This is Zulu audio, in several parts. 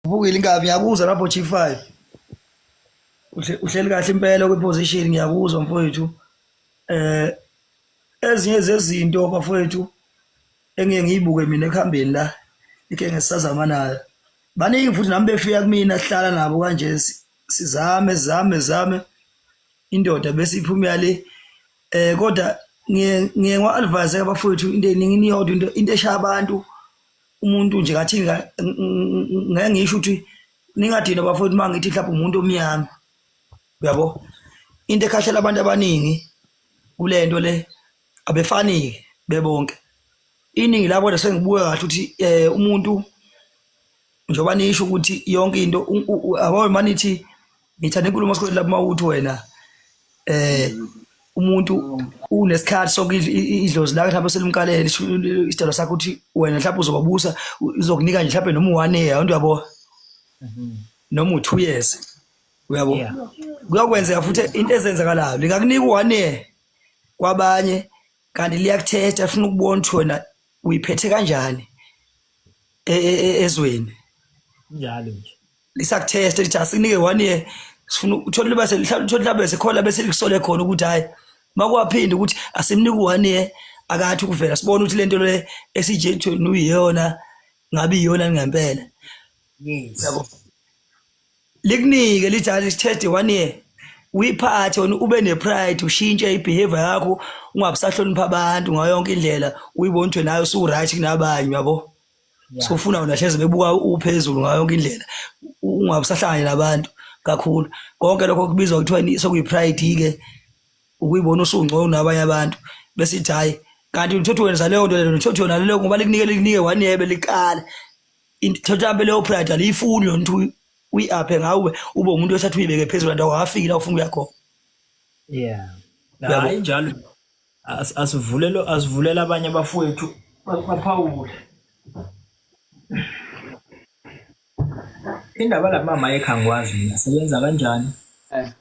Ubukile inkabi ngiyakuzwa lapho G5. Uhleli kahle impela kwiposition ngiyakuzwa mfowethu. Eh ezinye zezinto bafowethu engiye ngiyibuke mina ekuhambeni la ike ngisazama nayo. Baningi futhi nami befika kumina sihlala nabo kanje sizame zame zame indoda bese iphuma le eh kodwa ngiye ngiye ngwa-advise abafowethu into eningi iniyodwa into into eshaya abantu umuntu nje ngathi ngeke ngisho ukuthi ningadinwa bafowethu uma ngithi mhlawumbe umuntu omnyama uyabo into ekhahlela abantu abaningi kule nto le abefani-ke bebonke iningi labo kodwa sengibuka kahle ukuthi um umuntu njengoba nisho ukuthi yonke into yabo manithi ngithanda inkulumo sikhona lapho mawuthi wena eh umuntu unesikhathi soke idlozi lakhe mhlawumbe selimkalele isidalo sakho ukuthi wena mhlawumbe uzobabusa uzokunika nje mhlawumbe noma u-one year yonto uyabo noma u-two years uyabo kuyokwenzeka futhi into ezenzakalayo lingakunika u-one year kwabanye kanti liyakuthetha funa ukubona ukuthi wena uyiphethe kanjani e, e, e, ezweni njalo nje lisakuthesta lithi asinike one year sifuna uthole liba uthole mhlawumbe sekhona bese likusole khona ukuthi hayi makwaphinda ukuthi asimnike one year akathi ukuvela sibone ukuthi lento le esijethweni uyiyona ngabe iyona ngempela yes yabo likunike lithi hayi sitest one year uyiphathe wena ube ne-pride ushintshe i-behavior yakho ungabisahlonipha abantu ngayo yonke indlela uyibone ukuthi nayo usu-right kunabanye uyabo sofuna wena hleze bebuka uphezulu ngayo yonke indlela ungabisahlangani nabantu kakhulu konke lokho kubizwa kuthiwa sekuyi-pride-ke ukuyibona usungcono nabanye abantu bese ithi hhayi kanti uthothi wenza leyo nto leyo uthothi yona leyo ngoba likunike likunike one year belikala mhlawumbe leyo pride aliyifuni yona ukuthi uyi-aphe ngawe ube umuntu othatha uyibeke phezulu kanti awukafiki la ufuna ukuya khona yeah hayi njalo asivulele asivulele abanye abafowethu baphawule indaba la mama yekha ngikwazi mina sebenza kanjani eh.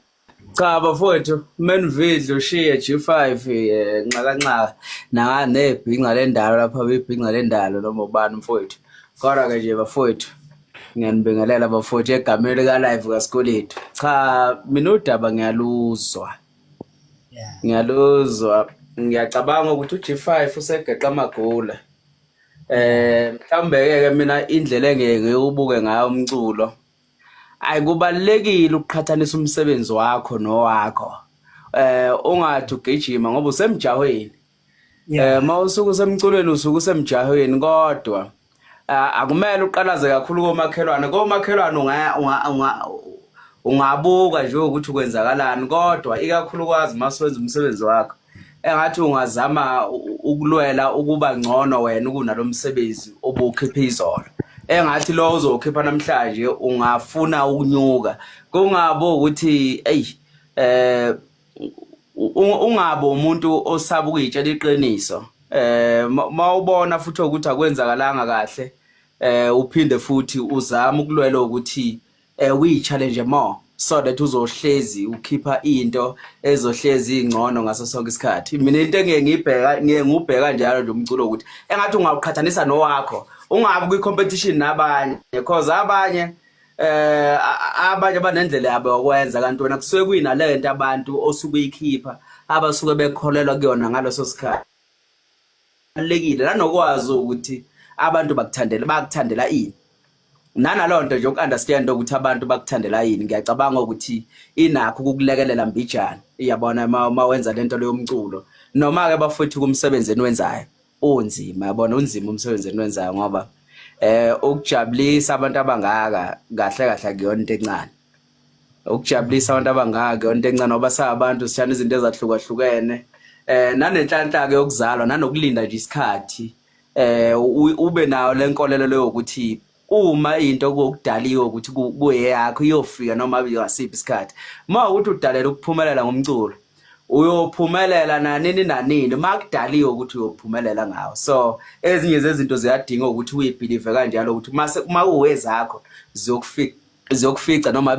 Cha bafowethu Menvidlo ushiye G5 eh, nxakanxaka na nebhinca lendalo lapha bebhinca lendalo noma ubani mfowethu kodwa ke nje bafowethu ngiyanibingelela bafowethu egameni lika live kaSkolethu cha mina udaba ngiyaluzwa ngiyaluzwa ngiyacabanga ukuthi uG5 usegeqa amagula eh mhlawumbe ke mina indlela engeke ngiwubuke ngayo umculo Ayi kubalulekile ukuqhathanisa umsebenzi wakho nowakho. Eh ungathi ugijima ngoba usemjahweni. Eh mawusuke usemculweni usuke usemjahweni kodwa eh, akumele uqalaze kakhulu komakhelwane. Komakhelwane unga unga ungabuka nje ukuthi kwenzakalani kodwa ikakhulukazi masuwenza umsebenzi wakho engathi ungazama ukulwela ukuba ngcono wena kunalomsebenzi obukhipha izolo engathi lo uzokhipha namhlanje ungafuna ukunyuka kungabo ukuthi ey eh ungabo umuntu osaba ukuyitshela iqiniso eh mawubona futhi ukuthi akwenzakalanga kahle eh uphinde futhi uzame ukulwela ukuthi eh uyi challenge more so that uzohlezi ukhipha into ezohlezi ingcono ngaso sonke isikhathi mina into engeke ngibheka ngiye ngubheka njalo nje umculo ukuthi engathi ungawuqhathanisa nowakho ungabi kwi competition nabanye because abanye eh abanye banendlela yabo yokwenza kanti wena kusuke kuyinalento abantu osuke uyikhipha abasuke bekholelwa kuyona ngaleso sikhathi kubalulekile nanokwazi ukuthi abantu bakuthandela bakuthandela ini nanaloo nto nje uku-understand ukuthi abantu bakuthandela yini ngiyacabanga ukuthi inakho ukukulekelela mbijana iyabona uma wenza lento leyo mculo noma-ke bafowethu kumsebenzi eniwenzayo unzima yabona unzima umsebenzi eniwenzayo ngoba eh ukujabulisa abantu abangaka kahle kahle akuyona into encane ukujabulisa abantu abangaka akuyona into encane ngoba sabantu sithanda izinto ezahlukahlukene eh nanenhlanhla ke yokuzalwa nanokulinda nje isikhathi eh ube nayo lenkolelo leyo ukuthi uma into kokudaliwe ukuthi kuyeyakho iyofika noma ngasiphi isikhathi uma ukuthi udalela ukuphumelela ngomculo uyophumelela nanini nanini uma kudaliwe ukuthi uyophumelela ngawo so ezinye zezinto ziyadinga ukuthi uyibhilive kanjalo ukuthi mase uma uwezakho ziyokufika ziyokufica noma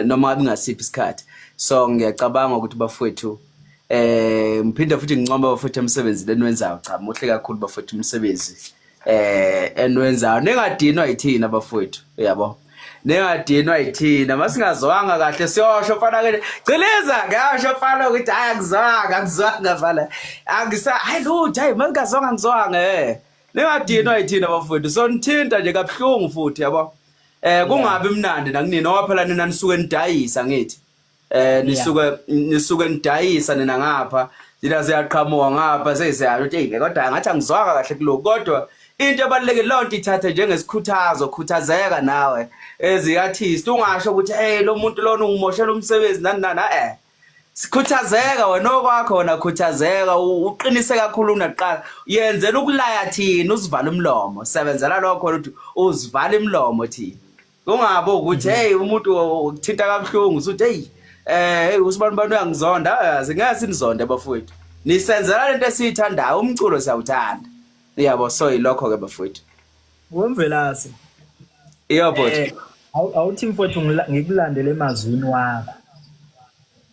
noma bingasiphi isikhathi so ngiyacabanga ukuthi bafowethu eh ngiphinde futhi ngincoma bafowethu emsebenzini eniwenzayo cha muhle kakhulu bafowethu umsebenzi eh eniwenzayo ningadinwa yithina bafowethu uyabo Ningadinwa yithina masingazwanga kahle siyosho mfana ke. Ciliza ngiyasho mfana ukuthi hayi angizwanga angizwanga mfana. Angisa hayi lutho hayi masingazwanga ngizwanga eh. Ningadinwa yithina bafowethu. Sonithinta nje kabuhlungu futhi yabo. Eh kungabi mnandi nakunini ngoba phela nina nisuke nidayisa ngithi. Eh nisuke nisuke nidayisa nina ngapha thina siyaqhamuka ngapha sesiyasho ukuthi hey kodwa ngathi angizwanga kahle kulokhu kodwa into ebalulekile loo nto ithathe njengesikhuthazo khuthazeka nawe ezi-artist ungasho ukuthi hey lo muntu lona ungimoshela umsebenzi nani nani eh sikhuthazeka wena okwakho wena khuthazeka uqinise kakhulu kunakuqala yenzela ukulaya thina usivala umlomo sebenzela lokho ukuthi usivala imilomo thina Kungabe ukuthi hey umuntu ukuthinta kabuhlungu usuthi hey eh hey usibani bani uyangizonda yazi ngeke sinizonde bafowethu. Nisenzela lento esiyithandayo umculo siyawuthanda. Yabo so yilokho ke bafowethu. Womvelase. Iyo bhuti. Eh, awuthi mfowethu ngikulandele emazwini wakho.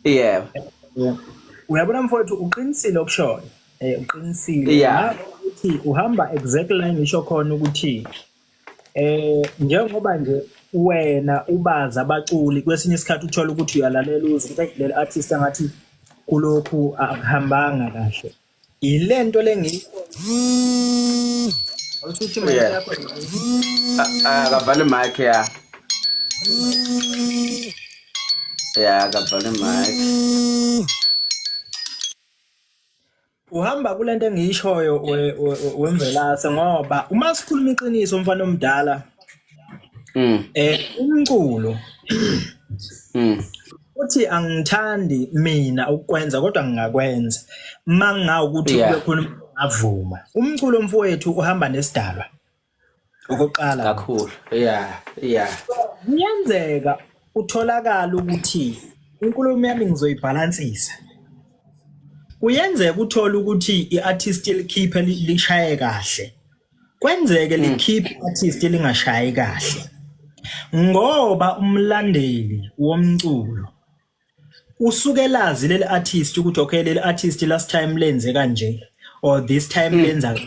Yebo. Uyabona mfowethu uqinisile okushoyo. Eh uqinisile. Yeah. Ukuthi uhamba exactly la ngisho khona ukuthi Eh njengoba nje wena ubazi abaculi kwesinye isikhathi uthola ukuthi uyalalela uzwe ukuthi eyi leli artist angathi kulokhu akuhambanga kahle. Yilento le awuthi uthi mic Yeah. yakho Akavale mic ya. Yeah, akavale mic. Uhamba kulento engiyishoyo wemvelase ngoba uma sikhuluma iqiniso mfana omdala eh umculo uthi angithandi mina ukukwenza kodwa ngingakwenza mangawu ukuthi kube khona ngavuma umculo mfowethu uhamba nesidalwa okokuqala kakhulu yeah yeah kuyenzeka utholakala ukuthi inkulumo yami ngizoyibhalansisa kuyenzeka uthole ukuthi i-artist likhiphe lishaye kahle kwenzeke likhiphe i-artist lingashayi kahle ngoba umlandeli womculo usuke lazi leli artist ukuthi okay leli artist last time lenze kanje or this time lenza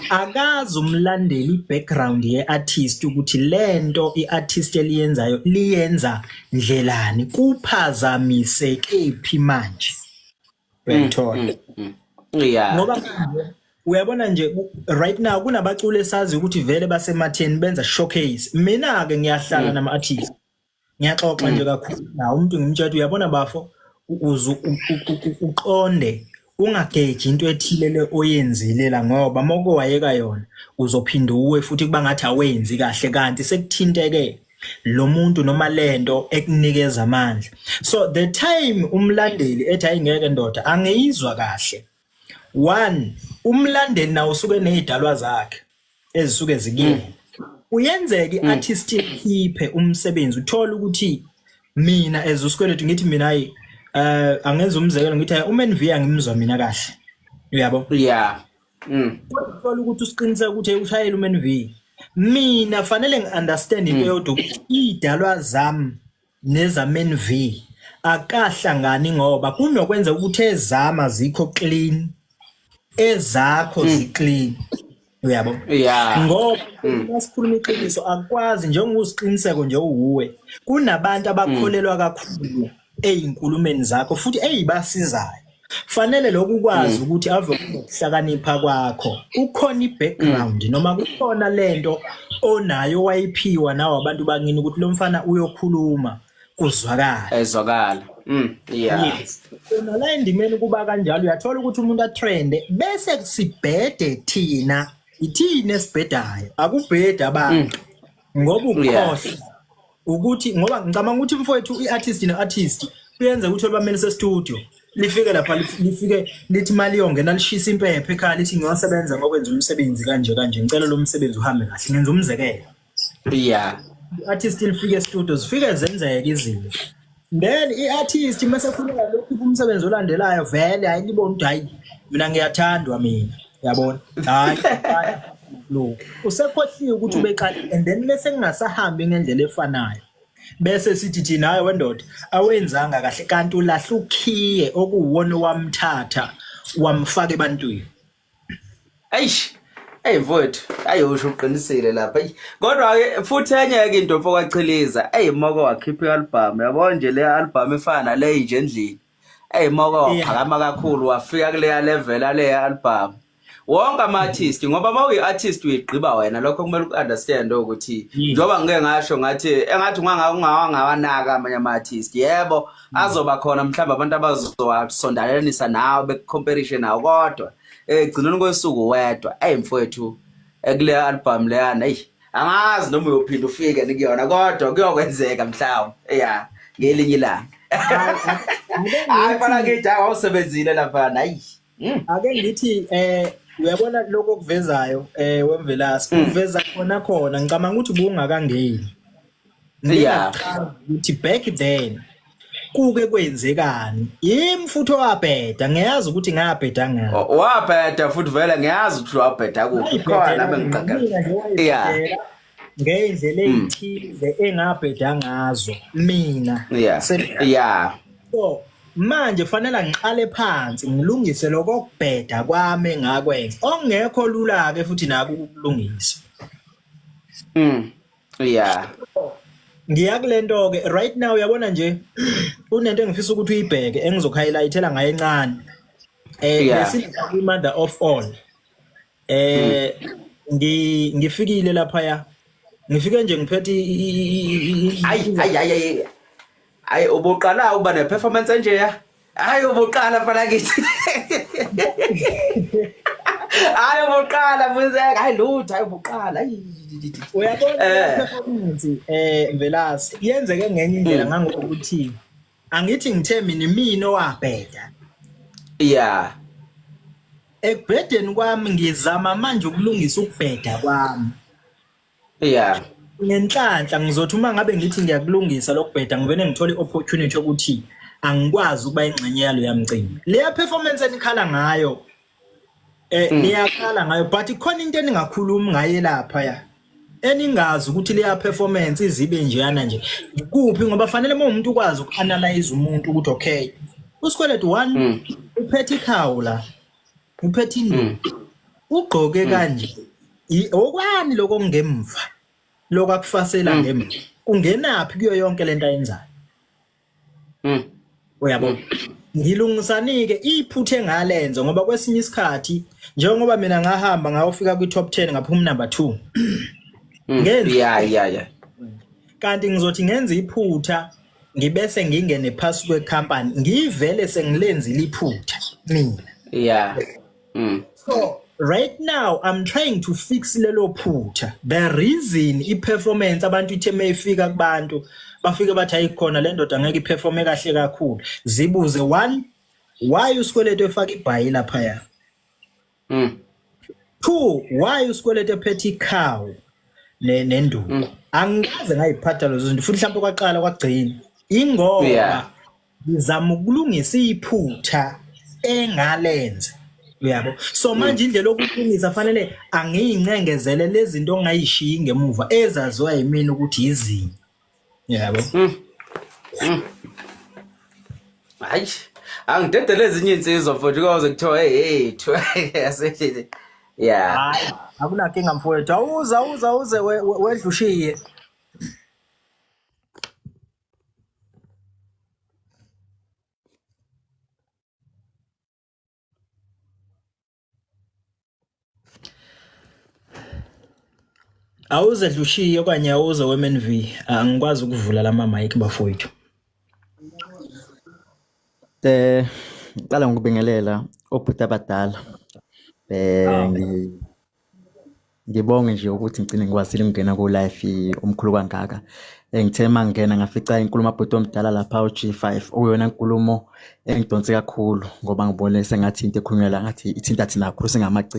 akazi umlandeli i-background ye-artist ukuthi lento i-artist eliyenzayo liyenza ndlelani kuphazamiseke phi manje uyayithola Yeah. Ngoba manje uyabona nje right now kunabaculi esazi ukuthi vele basematheni benza showcase mina ke ngiyahlala nama artist ngiyaxoxa nje kakhulu nawo umuntu ngimtshela uyabona bafo uze uqonde ungageji into ethile le oyenzile la ngoba moko wayeka yona uzophinda uwe futhi kuba ngathi awenzi kahle kanti sekuthinteke lo muntu noma lento ekunikeza amandla so the time umlandeli ethi ayingeke ndoda angiyizwa kahle one umlandeli nawo usuke nezidalwa zakhe ezisuke zikuyena kuyenzeka i-artist ikhiphe umsebenzi uthole ukuthi mina as usikweletu ngithi mina hayi eh angenza umzekelo ngithi hayi uMan V angimzwa mina kahle uyabo Yeah. Uthola ukuthi usiqiniseka ukuthi ushayela uMan V mina fanele ngi-understand into eyodwa ukuthi iy'dalwa zami nezaMan V akahlangani ngoba kunokwenza ukuthi ezama zikho clean ezakho ziclean uyabo Yeah. Ngoba masikhuluma iqiniso akwazi njengokuziqiniseko nje uwuwe kunabantu abakholelwa kakhulu eyinkulumeni zakho futhi eyibasizayo fanele lokhu ukwazi ukuthi ave kunokuhlakanipha kwakho kukhona i-background noma kukhona lento onayo wayiphiwa nawe abantu bakini ukuthi lo mfana uyokhuluma kuzwakala Ezwakala. Yeah. Yes. Khona la endimeni kuba kanjalo uyathola ukuthi umuntu atrende bese sibhede thina ithina esibhedayo akubhedi abantu ngoba ukukhohlwa ukuthi ngoba ngicabanga ukuthi mfowethu i-artist no-artist kuyenza ukuthi olubamele se-studio lifike lapha lifike lithi imali yongena lishisa impepho ekhaya lithi ngiyosebenza ngokwenza umsebenzi kanje kanje ngicela lo msebenzi uhambe kahle ngenza umzekelo Yeah. I-artist lifike e-studio zifike zenzeke izinto then i-artist mase khuluma lokhu umsebenzi olandelayo vele hayi libona ukuthi hayi mina ngiyathandwa mina yabona hayi lo usekhohliwe ukuthi ubeqale and then bese kungasahambi ngendlela efanayo bese sithi thina hayi wendoda awenzanga kahle kanti ulahla ukhiye okuwona owamthatha wamfaka ebantwini. Eish. Hey mfowethu, ayi usho uqinisile lapha. Eyi, kodwa ke futhi enye ke into mfo kaChiliza, ey moko wakhipha ialbum, yabo nje le album efana nale nje endlini. Ey moko waphakama kakhulu wafika kuleya level ale album. Wonke ama artist ngoba uma uyi artist uyigqiba wena lokho kumele ukunderstand ukuthi njengoba ngike ngasho ngathi engathi ungangawanaka amanye ama artist yebo azoba khona mhlawumbe abantu abazowasondalanisa nawe bekucompetition nawo kodwa ekugcineni kosuku wedwa eyi mfowethu ekule album leyana eyi angazi noma uyophinda ufike nikuyona kodwa kuyokwenzeka mhlawumbe ya ngelinye ilanga hayi fana ngithi awusebenzile lapha hayi mm. Ake ngithi eh uyabona lokho okuvezayo eh wemvelasi uveza khona khona ngicabanga ukuthi bungakangeni. Yeah. Ukuthi back then kuke kwenzekani yimi futhi owabheda ngiyazi ukuthi ngabheda ngani wabheda futhi vele ngiyazi ukuthi wabheda kuphi khona bengiqagela yeah ngeyindlela eyithize engabheda ngazo mina yeah yeah so manje fanele ngiqale phansi ngilungise lokho okubheda kwami engakwenza okungekho lula ke futhi nako ukulungisa Yeah. Ngiya kulento ke right now uyabona nje kunento engifisa ukuthi uyibheke engizokuhighlightela ngayo encane. Eh yeah. Kwi mother of all. Eh ngi ngifikile lapha ya. Ngifike nje ngiphethe ayi ayi ayi ayi ubuqala uba ne performance enje ya. Hayi ubuqala mfana kithi. Hayi ubuqala mfundisi, hayi lutho, hayi ubuqala. Uyabona eh. performance eh Mvelase yenzeke ngenye indlela ngangokuthi angithi ngithe mina imina owabheda. Yeah. Ekubhedeni kwami ngizama manje ukulungisa ukubheda kwami. Yeah. Ngenhlanhla ngizothi uma ngabe ngithi ngiyakulungisa lokubheda ngivele ngithole i-opportunity yokuthi angikwazi ukuba ingxenye yalo yamcimbi. Leya performance enikhala ngayo eh niyakhala ngayo but ikhona into eningakhulumi ngaye lapha ya. Eningazi ukuthi leya performance izibe njeyana nje. Kuphi ngoba fanele uma umuntu ukwazi ukuanalyze umuntu ukuthi okay. Usikweletu one uphethe ikhawu la. Uphethe induku. Ugqoke kanje. Okwani lokho okungemva lokho akufasela ngemva kungenaphi kuyo yonke lento ayenzayo Uyabo ngilungisani-ke iphutha engalenza ngoba kwesinye isikhathi njengoba mina ngahamba ngayofika kwi-top 10 ngaphuma number 2 ngenza yeah yeah yeah kanti ngizothi ngenza iphutha ngibese ngingene phasi kwecompany ngivele sengilenzile iphutha mina yeah So right now I'm trying to fix lelo phutha. The reason i-performance abantu ithe mayifika kubantu bafike bathi ayikhona le ndoda ngeke iperforme kahle kakhulu. Zibuze one why uSikweletu efaka ibhayi laphaya? Two why uSikweletu ephethe ikhawu nenduku? Angikaze ngayiphatha lezo zinto futhi mhlawumbe kwaqala kwagcina. Ingoba ngizama ukulungisa iphutha engalenza uyabo so manje indlela yokulungisa fanele angiyincengezele lezi zinto ongayishiyi ngemuva ezaziwa yimina ukuthi yizinto yabo Hayi angidedele ezinye insizwa mfowethu koze kuthiwa hey hey yasendlini yeah hayi akunakinga mfowethu awuze awuze awuze wedla ushiye Awuze dlushiye okanye awuze weMNV angikwazi ukuvula lama mic bafowethu. Eh ngiqala ngokubingelela obhuti abadala. Eh Ngibonge nje ukuthi ngigcine ngikwazile ukungena ku-live omkhulu kangaka. Ngithe uma ngingena ngafica inkulumo abhuti omdala lapha u-G5 okuyona nkulumo engidonse kakhulu ngoba ngibone sengathi into ekhulunywa la ngathi ithinta thina kakhulu singamaciko.